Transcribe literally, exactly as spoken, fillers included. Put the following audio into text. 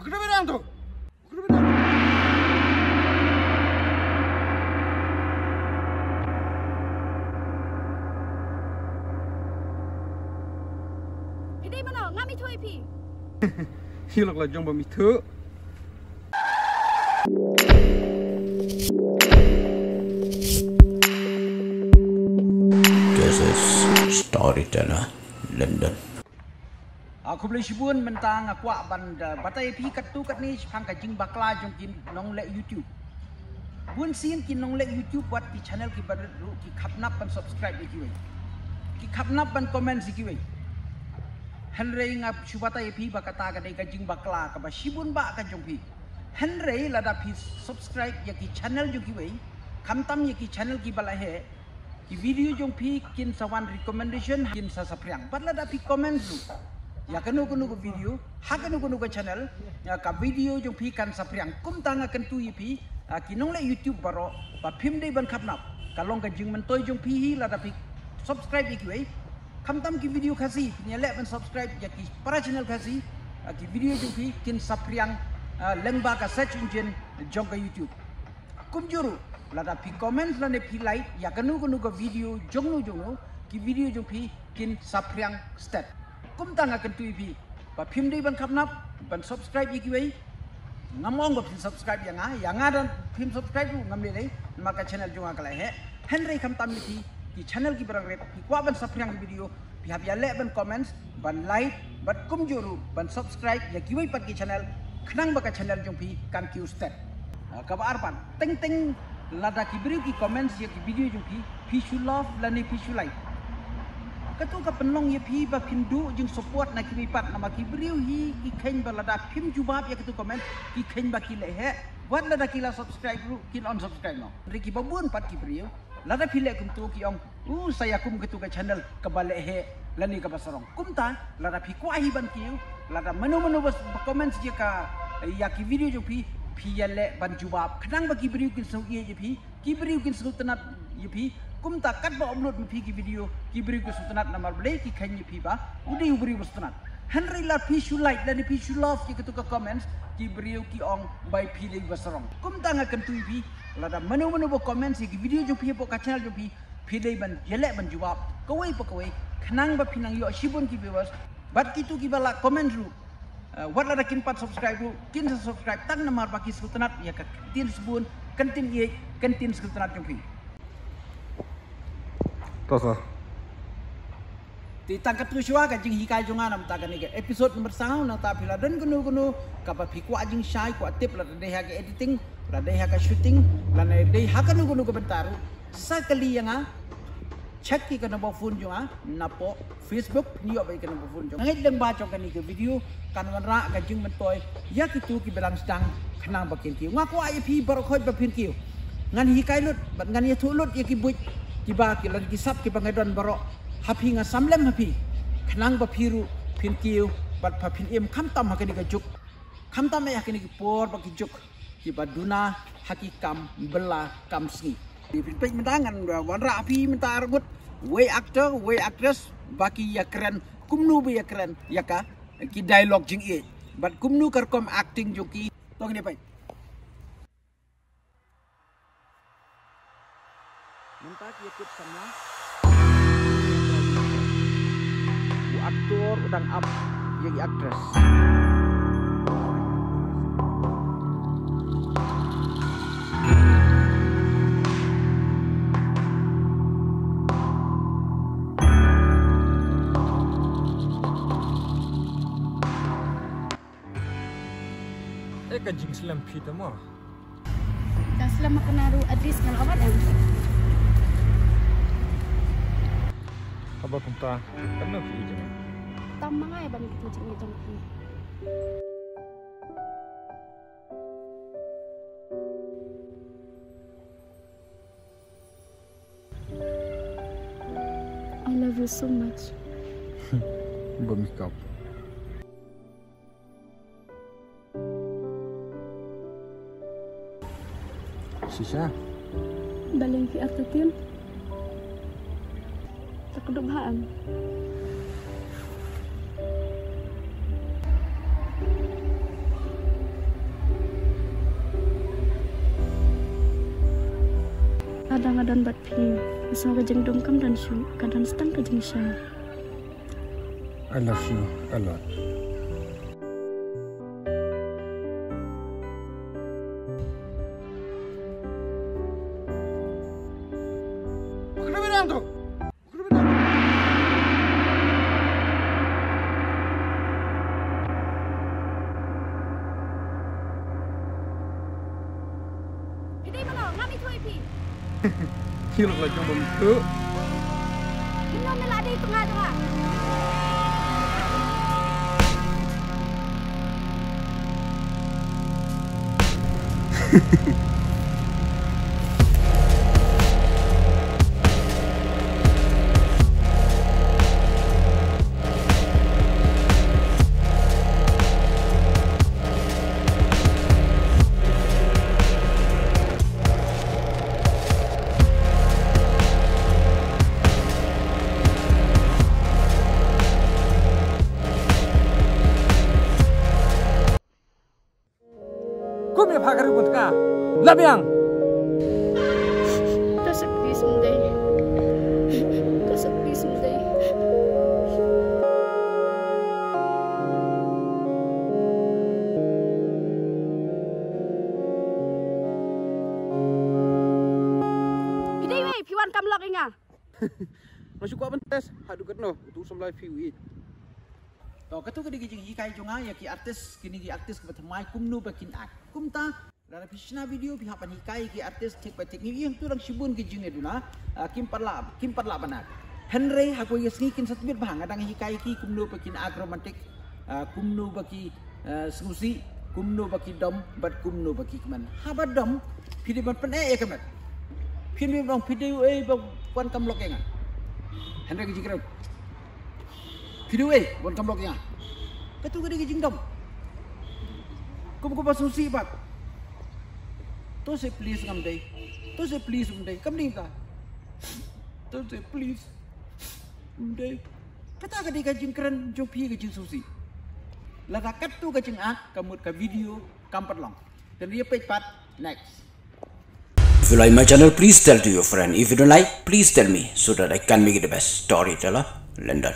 Kena berang tu. Kena berang. Phi dei mano, nga mih thuh ïa phi. Hi lok la jong ba mih thuh. This is Storyteller London. Ah, khublei shibun, mynta nga kwah ban da batai ïa phi katto katne shaphang ka jingbakla jong ki nongleh YouTube. Bun sien ki nongleh YouTube wat ki channel kiba rit ruh ki khapnap ban subscribe ïa kiwei. Ki khapnap ban comment ïa kiwei. Hynrei nga shu batai ïa phi ba kata ka dei ka jingbakla kaba shibun ba ka jong phi. Hynrei lada phi subscribe ïa ki channel jong kiwei, khamtam ïa ki channel kiba la heh, ki video jong phi kin sa wan recommendation, kin sa saphriang. Bad lada phi comment ruh ïa kano kano ka video ha kano kano ka channel, ïa ka video jong phi kan saphriang. Kumta nga kyntu ïa phi, ah, ki nongleh YouTube baroh, ba phim dei ban khapnap. Ka long ka jingmyntoi jong phi hi lada phi subscribe ïa kiwei. Khamtam ki video Khasi, phin ïaleh ban subscribe ïa ki para channel Khasi, ah, ki video jong phi kin saphriang, ah, lyngba ka search engine jong ka YouTube. Kumjuh ruh, lada phi comment lane phi like ïa kano kano ka video jongno jongno, ki video jong phi kin saphriang stet. Kumta nga kyntu ïa phi ba phim dei ban khapnap ban subscribe ïa kiwei. Ngam ong ba phin subscribe ïa nga, ïa nga da phim subscribe ruh ngam lei lei, namar ka channel jong nga ka la heh. Hynrei khamtam ïa phi ki channel kiba rangrit, phi kwah ban saphriang ki video, phi hap ïaleh ban comments, ban like, bad kumjuh ruh ban subscribe ïa kiwei pat ki channel, khnang ba ka channel jong phi kan kiew stet. Ah, kaba ar pat, teng teng lada ki briew ki comments ïa ki video jong phi, phi shu love lane phi shu like. Kato ka pynlong ïa phi ba phin duh jingsupport na kiwei pat, namar ki briew hi ki kheiñ ba lada phim jubab ïa kato comment, ki kheiñ ba ki leh heh. Wat lada ki la subscribe ruh kin unsubscribe noh. Hynrei kiba bun pat ki briew, lada phi leh kumto ki ong, u, sa ïa kum katu ka channel kaba leh heh lane kaba sarong. Kumta lada phi kwah hi ban kiew, lada mano mano ba, ba comments ïa ka, ïa ki video jong phi, phi ïaleh ban jubab, khnang ba ki briew kin sngew ïeit ïa phi, ki briew kin sngewtynnat ïa phi. Kumta katba upload ma phi ki video, ki briew kin sngewtynnat namar balei, ki kheiñ ïa phi ba u dei u briew ba sngewtynnat. Hynrei lada phi shu like lane phi shu love ïa katu ka comments, ki briew ki ong ba phi dei ba sarong. Kumta nga kyntu ïa phi, lada mano mano ba comments ïa ki video jong phi hapoh ka channel jong phi, phi dei ban ïaleh ban jubab kawei pa kawei, khnang ba phi nang ïoh shibun ki viewers. Bad kitu kiba la comment ruh, eh, wat lada kin pat subscribe ruh, kin sa subscribe tang namar ba ki sngewtynnat ïa ka ktien sbun, ka ktien ïeit, ka ktien sngewtynnat jong phi. To sa. Te tang katto shuwa ka jinghikai jong nga na mynta kane ka episode number saw, nangta phi la don kano kano kaba phi kwah jingshai, kwah tip, lada dei ha ka editing, lada dei ha ka shooting, lada dei ha kano kano ka bynta ruh, sa kylli ïa nga, check ïa ka number phone jong nga napoh Facebook, phin ïoh beit ïa ka number phone jong nga. Ngeit lyngba jong kane ka video kan wanrah ka jingmyntoi ïa kito kiba dang sdang, khnang ba kin kiew. Nga kwah ïa phi baroh khoit ba phin kiew. Ngan hikai lut bad ngan ïathuh lut ïa ki buit kiba, ki lad ki sap kiba nga don baroh ha phi, nga sam lem ha phi, khnang ba phi ruh phin kiew bad ba phin im khamtam ha kane ka juk, khamtam eh ha kine ki por bad ki juk kiba duna ha ki kam bylla kam sngi. Te phin peit mynta, ngan wanrah ha phi mynta arngut, wei actor, wei actress ba ki ïakren, kumno ba ïakren ïa ka, ki dialogue jingïeit, bad kumno ka rukom acting jong ki. To ngin ïa peit. Mynta ki ïa kut samla. U aktor u dang ap ïa i aktris. Eh, ka jingslem phi te mo. Ka slem ma ka na ruh at least nga la wan em. Haba kumta, kano phi ïeit ïa nga? Tam ma nga ïa ban kito jingïeit jong phi. I love you so much. Ba mi kap. Shisha. Baleng phi artatien. Ta kdup ha am. Ka don bad phi. Ka sngew ka jingdum kam don shuh, ka don tang ka jingshai. I love you a lot. Phi dei mano, ngam ithuh ïa phi. Phi lok la jong bym ithuh. Kumno me la dei tnga jong nga. Kum ïa pha ka ri bun tnga. Lap biang. To sa please, ym dei. To sa please, ym dei. Phi dei wei, phi wan kam lok ïa nga. Nga shu kwah ban test haduh katno utu u samla phi u ïeit. To, kato ka dei ka jinghikai jong nga ïa ki artist, kine ki artist kiba thymmai, kumno ba kin act. Kumta lada phi shna video phi hap ban hikai ïa ki artist thik ba thik. Ngi ïohi hangto dang shibun ki jingïaduna, ah, kim pat lah, kim pat lah ban act. Hynrei ha kawei ka sngi kin sa tbit bha, nga dang hikai ïa ki kumno ba kin act romantic, ah, kumno ba ki, ah, sngewsih, kumno ba ki dom bad kumno ba ki kmen. Haba dom, phi dei ban pyneh ïa ka met. Phin ym ong phi dei uei ba wan kam lok ïa nga. Hynrei ka jingkren, phi dei uei ba wan kam lok ïa nga. Kato ka dei ka jingdom. Kum kaba sngewsih pat. To say please ngam dei. To say please ym dei. Kam dei ta. To say please ym dei. Kata ka dei ka jingkren jong phi, ka jingsngewsih. Lada katto ka jingak, ka mut ka video kam pat long. Te ïa peit pat next. If you like my channel, please tell to your friend. If you don't like, please tell me so that I can make it the best storyteller. London.